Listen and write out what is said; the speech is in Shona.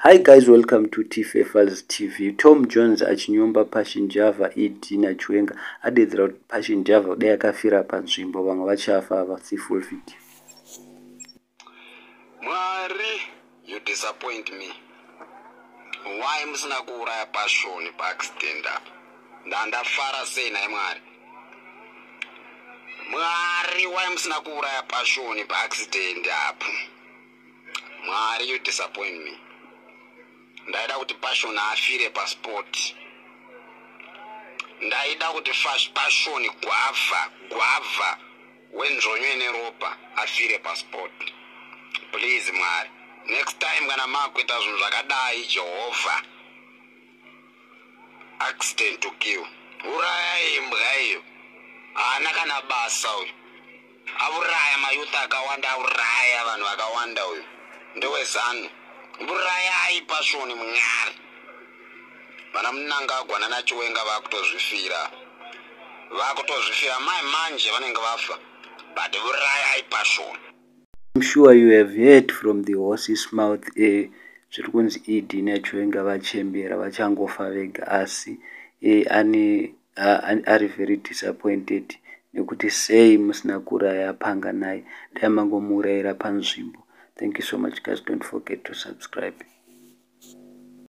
Hi guys, welcome to TFFals TV. Tom Jones achinyomba Passion Java, ED naChiwenga. Adedzera kuti Passion Java dai akafira panzvimbo, vamwe vachafa vasi full video. Mwari, you disappoint me. Why musina kuuraya Passion paaccident apa? Ndandafara sei nai Mwari? Mwari, why musina kuuraya Passion paaccident apo? Mwari, you disappoint me. Ndaida kuti Passion afire paspot. Ndaida kuti Passion Gwavha, gwavha wenzvonyo ine ropa, afire paspot. Please Mwari, next time kana makuita zvinhu zvakadai, Jehovha, accident to kill, urayai imbwa iyo. Haana kana basa uyu. Auraya mayouth akawanda, auraya vanhu vakawanda. Uyu ndewezanu. Urayai Passion. Mwari, vana Mnangagwa nanaChiwenga vakutozvifira, vakutozvifira mai manje, vanenge vafa, but urayai Passion. I'm sure you have heard from the horse's mouth. Zviri kunzi ED naChiwenga vachembera, vachangofa vega, asi ane ari very disappointed nekuti sei musina kuuraya Panganai, dai mangomuurayira panzvimbo. Thank you so much guys, don't forget to subscribe.